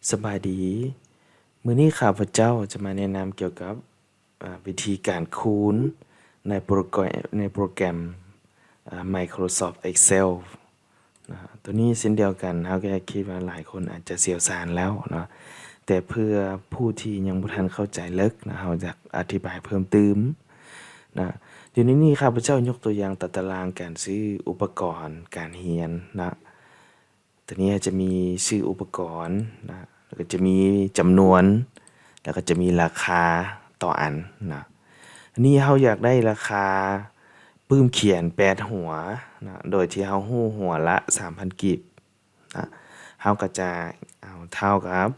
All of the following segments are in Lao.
ສະບາຍດີ. ມື້ນີ້ຂ້າພະເຈົ້າຈະມາແນະນຳກ່ຽວກັບ ອາ ວິທີການຄູນໃນໂປຣແກຣມ ໃນໂປຣແກຣມ ອາ Microsoft Excel ນະ. ໂຕນີ້ເຊັ່ນດຽວກັນ ເຮົາກໍຄິດວ່າຫຼາຍຄົນອາດຈະຊ່ຽວຊານແລ້ວເນາະ, ແຕ່ເພື່ອຜູ້ທີ່ຍັງບໍ່ທັນເຂົ້າໃຈເລິກນະ ເຮົາຢາກອະທິບາຍເພີ່ມຕື່ມນະ. ຢູ່ໃນນີ້ຂ້າພະເຈົ້າຍົກຕົວຢ່າງຕາຕະລາງການຊື້ອຸປະກອນການຮຽນນະ. ຕົວນີ້ຈະມີຊື່ອຸປະກອນນະ ແລ້ວກໍຈະມີຈຳນວນ ແລ້ວກໍຈະມີລາຄາຕໍ່ອັນນະ. ອັນນີ້ເຮົາຢາກໄດ້ລາຄາປຶ້ມຂຽນແປດຫົວນະ ໂດຍທີ່ເຮົາຮູ້ຫົວລະສາມພັນກີບນະ, ເຮົາກໍຈະເອົາເທົ່າກັບ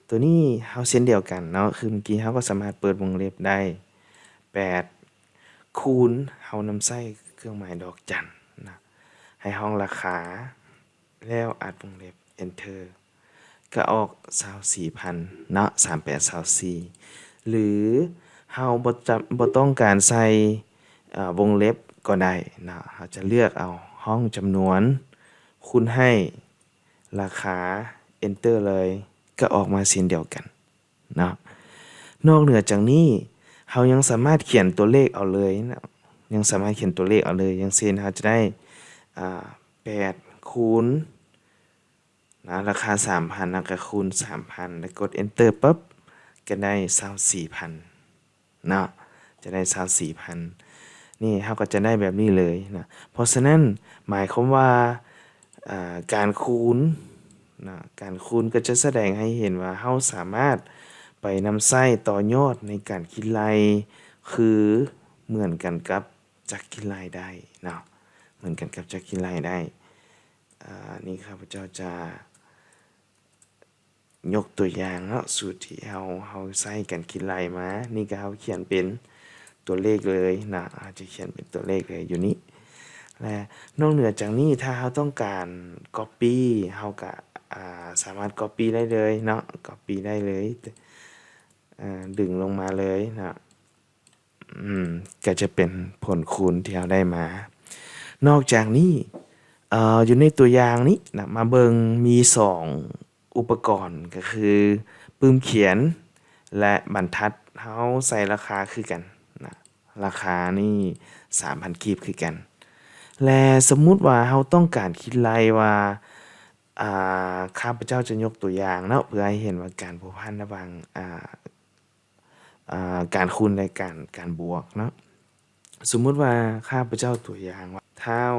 ຕົວນີ້ເຮົາເຊັ່ນດຽວກັນເນາະ ຄືເມື່ອກີ້ເຮົາກໍສາມາດເປີດວົງເລັບໄດ້ ແປດ ຄູນ ເຮົານຳໃຊ້ເຄື່ອງໝາຍດອກຈັນນະ ໃຫ້ຫ້ອງລາຄາ ແລ້ວອັດວົງເລັບ Enter ກໍອອກຊາວສີ່ພັນເນາະ ສາມແປດຊາວສີ່ ຫຼືເຮົາບໍ່ຈຳ ບໍ່ຕ້ອງການໃສ່ ເອີ ວົງເລັບກໍໄດ້ເນາະ, ເຮົາຈະເລືອກເອົາຫ້ອງຈຳນວນ ຄູນໃຫ້ລາຄາ Enter ເລີຍ ກໍອອກມາເຊັ່ນດຽວກັນ. ເນາະ. ນອກເໜືອຈາກນີ້ ເຮົາຍັງສາມາດຂຽນຕົວເລກເອົາເລີຍເນາະ, ຍັງສາມາດຂຽນຕົວເລກເອົາເລີຍ. ຢ່າງເຊັ່ນ ເຮົາຈະໄດ້ ອາ ແປດຄູນນະ ລາຄາສາມພັນ ແລ້ວກໍຄູນສາມພັນ ແລ້ວກົດ Enter ປຶບ ກໍໄດ້ຊາວສີ່ພັນເນາະ, ຈະໄດ້ຊາວສີ່ພັນ. ນີ້ເຮົາກໍຈະໄດ້ແບບນີ້ເລີຍນະ. ເພາະສະນັ້ນ ໝາຍຄວາມວ່າ ອາ ການຄູນນະ ການຄູນກໍຈະສະແດງໃຫ້ເຫັນວ່າເຮົາສາມາດໄປນຳໃຊ້ຕໍ່ຍອດໃນການຄິດໄລ່ ຄືເໝືອນກັນກັບຈັກຄິດໄລ່ໄດ້ເນາະ, ເໝືອນກັນກັບຈັກຄິດໄລ່ໄດ້. ອາ ນີ້ຂ້າພະເຈົ້າຈະ ຍົກຕົວຢ່າງເນາະ ສູດທີ່ເຮົາ ເຮົາໃຊ້ການຄິດໄລ່ມາ ນີ້ກໍເຮົາຂຽນເປັນຕົວເລກເລີຍນະ, ເຮົາຈະຂຽນເປັນຕົວເລກເລີຍຢູ່ນີ້. ແລະ ນອກເໜືອຈາກນີ້ ຖ້າເຮົາຕ້ອງການ copy ເຮົາກໍ ອາ ສາມາດ copy ໄດ້ເລີຍເນາະ, copy ໄດ້ເລີຍ ອາ ດຶງລົງມາເລີຍເນາະ. ອືມ ກໍຈະເປັນຜົນຄູນທີ່ເຮົາໄດ້ມາ. ນອກຈາກນີ້ ເອີ ຢູ່ໃນຕົວຢ່າງນີ້ນະ ມາເບິ່ງມີສອງອຸປະກອນ ກໍຄືປຶ້ມຂຽນ ແລະ ບັນທັດ ເຮົາໃສ່ລາຄາຄືກັນນະ, ລາຄານີ້ສາມພັນກີບຄືກັນ. ແລະ ສົມມຸດວ່າເຮົາຕ້ອງການຄິດໄລ່ວ່າ ອາ ຂ້າພະເຈົ້າຈະຍົກຕົວຢ່າງເນາະ ເພື່ອໃຫ້ເຫັນວ່າການພົວພັນລະຫວ່າງ ອາ ອາ ການຄູນ ແລະ ການ ການບວກເນາະ. ສົມມຸດວ່າຂ້າພະເຈົ້າຕົວຢ່າງວ່າ ທ້າວ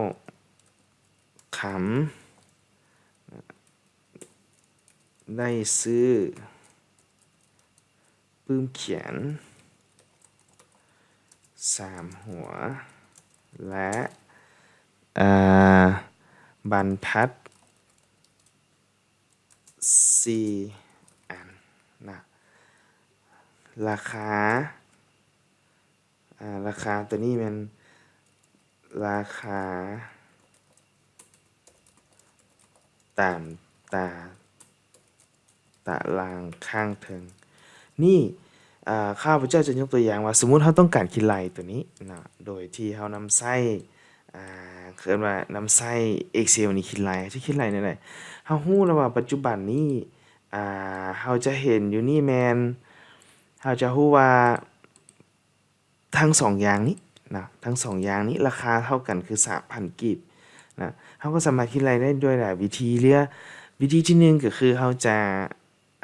ຄຳ ໄດ້ຊື້ປຶ້ມຂຽນສາມຫົວ ແລະ ອາ ບັນທັດ ສີ່ອັນນະ. ລາຄາ ອາ ລາຄາຕົວນີ້ແມ່ນລາຄາຕາມຕາ ຕາລາງຂ້າງເທິງນີ້. ອາ ຂ້າພະເຈົ້າຈະຍົກຕົວຢ່າງວ່າ ສົມມຸດເຮົາຕ້ອງການຄິດໄລ່ຕົວນີ້ນະ ໂດຍທີ່ເຮົານຳໃຊ້ ອາ ເອີ້ນວ່ານຳໃຊ້ Excel ນີ້ຄິດໄລ່. ຈະຄິດໄລ່ແນວໃດ? ເຮົາຮູ້ແລ້ວວ່າປັດຈຸບັນນີ້ ອາ ເຮົາຈະເຫັນຢູ່ນີ້ແມ່ນ ເຮົາຈະຮູ້ວ່າທັງສອງຢ່າງນີ້ນະ ທັງສອງຢ່າງນີ້ລາຄາເທົ່າກັນຄືສາມພັນກີບນະ. ເຮົາກໍສາມາດຄິດໄລ່ໄດ້ດ້ວຍຫຼາຍວິທີເລີຍ. ວິທີທີໜຶ່ງກໍຄືເຮົາຈະ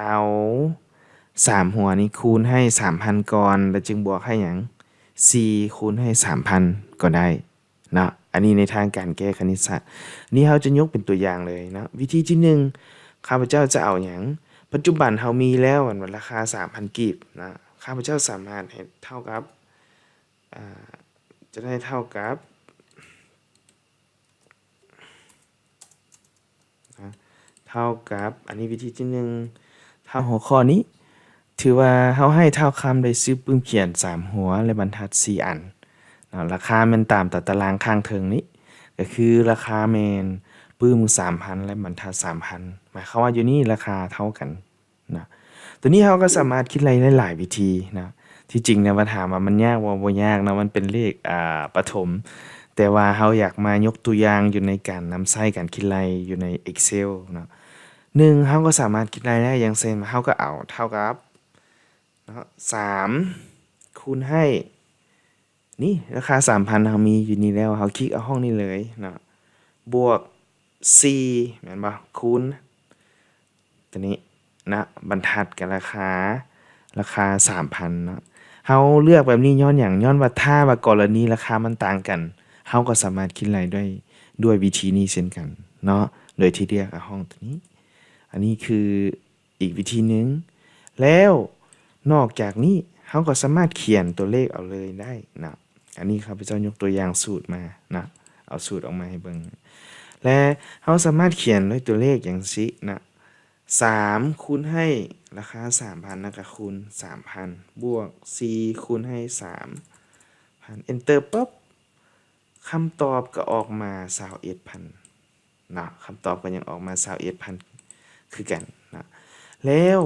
ເອົາສາມຫົວນີ້ຄູນໃຫ້ສາມພັນກ່ອນ ແລ້ວຈຶ່ງບວກໃຫ້ຫຍັງ ສີ່ຄູນໃຫ້ສາມພັນກໍໄດ້ ເນາະ. ອັນນີ້ໃນທາງການແກ້ຄະນິດສາດ. ນີ້ເຮົາຈະຍົກເປັນຕົວຢ່າງເລີຍເນາະ. ວິທີທີໜຶ່ງ ຂ້າພະເຈົ້າຈະເອົາຫຍັງ? ປັດຈຸບັນເຮົາມີແລ້ວ ອັນວ່າລາຄາສາມພັນກີບນະ, ຂ້າພະເຈົ້າສາມາດເຮັດເທົ່າກັບ ອາ ຈະໄດ້ເທົ່າກັບ ນະ ເທົ່າກັບ ອັນນີ້ວິທີທີໜຶ່ງ ຖ້າຫົວຂໍ້ນີ້ ຖືວ່າເຮົາໃຫ້ທ້າວຄຳໄດ້ຊື້ປຶ້ມຂຽນສາມຫົວ ແລະ ບັນທັດສີ່ອັນເນາະ. ລາຄາແມ່ນຕາມຕາຕະລາງຂ້າງເທິງນີ້ ກໍຄືລາຄາແມ່ນປຶ້ມສາມພັນ ແລະ ບັນທັດສາມພັນ ໝາຍຄວາມວ່າຢູ່ນີ້ລາຄາເທົ່າກັນນະ. ຕົວນີ້ເຮົາກໍສາມາດຄິດໄລ່ໄດ້ຫຼາຍວິທີນະ. ທີ່ຈິງນະ ວ່າຖາມວ່າມັນຍາກບໍ່? ບໍ່ຍາກເນາະ, ມັນເປັນເລກ ອາ ປະຖົມ, ແຕ່ວ່າເຮົາຢາກມາຍົກຕົວຢ່າງຢູ່ໃນການນຳໃຊ້ການຄິດໄລ່ຢູ່ໃນ Excel ເນາະ. ໜຶ່ງ ເຮົາກໍສາມາດຄິດໄລ່ໄດ້ ຢ່າງເຊັ່ນ ເຮົາກໍເອົາເທົ່າກັບເນາະ ສາມ ຄູນໃຫ້ ນີ້ ລາຄາສາມພັນເຮົາມີຢູ່ນີ້ແລ້ວ ເຮົາຄລິກເອົາຫ້ອງນີ້ເລີຍເນາະ ບວກສີ່ ແມ່ນບໍ່ ຄູນ ຕົວນີ້ນະ ບັນທັດກັບລາຄາ ລາຄາສາມພັນເນາະ. ເຮົາເລືອກແບບນີ້ຍ້ອນຫຍັງ? ຍ້ອນວ່າຖ້າວ່າກໍລະນີລາຄາມັນຕ່າງກັນ ເຮົາກໍສາມາດຄິດໄລ່ດ້ວຍ ດ້ວຍວິທີນີ້ເຊັ່ນກັນເນາະ ໂດຍທີ່ເລືອກເອົາຫ້ອງຕົວນີ້. ອັນນີ້ຄືອີກວິທີໜຶ່ງ. ແລ້ວນອກຈາກນີ້ ເຮົາກໍສາມາດຂຽນຕົວເລກເອົາເລີຍໄດ້ເນາະ. ອັນນີ້ຂ້າພະເຈົ້າຍົກຕົວຢ່າງສູດມາເນາະ ເອົາສູດອອກມາໃຫ້ເບິ່ງ ແລະ ເຮົາສາມາດຂຽນດ້ວຍຕົວເລກຈັ່ງຊີ້ນະ ສາມຄູນໃຫ້ລາຄາສາມພັນ ແລ້ວກໍຄູນສາມພັນ ບວກສີ່ຄູນໃຫ້ສາມພັນ Enter ປັບ ຄຳຕອບກໍອອກມາຊາວເອັດພັນເນາະ ຄຳຕອບກໍຍັງອອກມາຊາວເອັດພັນຄືກັນເນາະ. ແລ້ວ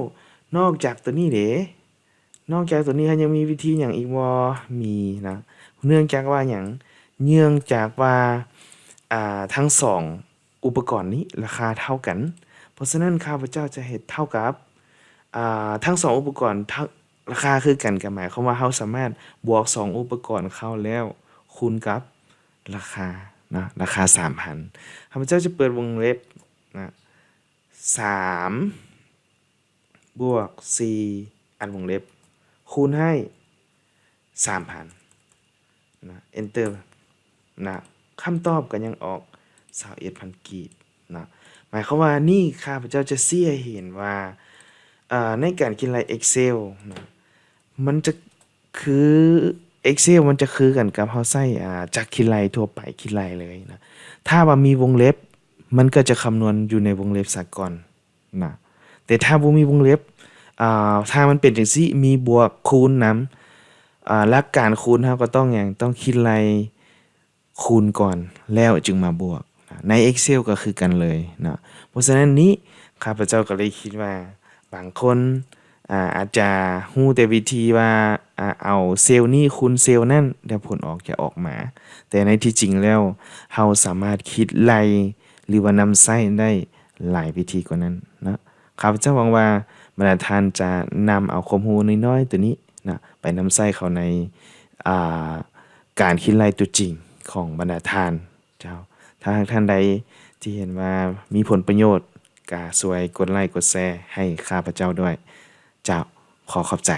ນອກຈາກຕົວນີ້ເດ ນອກຈາກຕົວນີ້ເຮົາຍັງມີວິທີຫຍັງອີກບໍ່? ມີເນາະ. ເນື່ອງຈາກວ່າຫຍັງ? ເນື່ອງຈາກວ່າ ອ່າ ທັງສອງອຸປະກອນນີ້ລາຄາເທົ່າກັນ ເພາະສະນັ້ນຂ້າພະເຈົ້າຈະເຮັດເທົ່າກັບ ອ່າ ທັງສອງອຸປະກອນທັງ ລາຄາຄືກັນ ກໍໝາຍຄວາມວ່າເຮົາສາມາດບວກສອງອຸປະກອນເຂົ້າແລ້ວຄູນກັບລາຄານະ ລາຄາສາມພັນ. ຂ້າພະເຈົ້າຈະເປີດວົງເລັບນະ ສາມ ບວກສີ່ ອັນວົງເລັບ ຄູນໃຫ້ສາມພັນນະ Enter ນະ ຄຳຕອບກໍຍັງອອກຊາວເອັດພັນກີບນະ. ໝາຍຄວາມວ່ານີ້ ຂ້າພະເຈົ້າຈະຊີ້ໃຫ້ເຫັນວ່າ ເອີ ໃນການຄິດໄລ່ Excel ນະ ມັນຈະຄື Excel ມັນຈະຄືກັນກັບເຮົາໃຊ້ ອາ ຈັກຄິດໄລ່ທົ່ວໄປ ຄິດໄລ່ເລີຍນະ. ຖ້າວ່າມີວົງເລັບ ມັນກໍຈະຄຳນວນຢູ່ໃນວົງເລັບສາກົນນະ. ແຕ່ຖ້າບໍ່ມີວົງເລັບ ອາ ຖ້າມັນເປັນຈັ່ງຊີ້ ມີບວກຄູນນຳ ອາ ຫຼັກການຄູນເຮົາກໍຕ້ອງຫຍັງ? ຕ້ອງຄິດໄລ່ຄູນກ່ອນ ແລ້ວຈຶ່ງມາບວກນະ. ໃນ Excel ກໍຄືກັນເລີຍເນາະ. ເພາະສະນັ້ນນີ້ ຂ້າພະເຈົ້າກໍເລີຍຄິດວ່າ ບາງຄົນ ອາ ອາດຈະຮູ້ແຕ່ວິທີວ່າ ອາ ເອົາເຊວນີ້ຄູນເຊວນັ້ນ ແລ້ວຜົນອອກຈະອອກມາ. ແຕ່ໃນທີ່ຈິງແລ້ວ ເຮົາສາມາດຄິດໄລ່ ຫຼືວ່ານຳໃຊ້ໄດ້ຫຼາຍວິທີກວ່ານັ້ນເນາະ. ຂ້າພະເຈົ້າຫວັງວ່າບັນດາທ່ານຈະນຳເອົາຄວາມຮູ້ນ້ອຍໆຕົວນີ້ນະ ໄປນຳໃຊ້ເຂົ້າໃນ ອາ ການຄິດໄລ່ຕົວຈິງຂອງບັນດາທ່ານເຈົ້າ. ຖ້າຫາກທ່ານໃດທີ່ເຫັນວ່າມີຜົນປະໂຫຍດ ກະຊ່ວຍກົດໄລ້ກົດແຊໃຫ້ຂ້າພະເຈົ້າດ້ວຍເຈົ້າ. ຂໍຂອບໃຈ.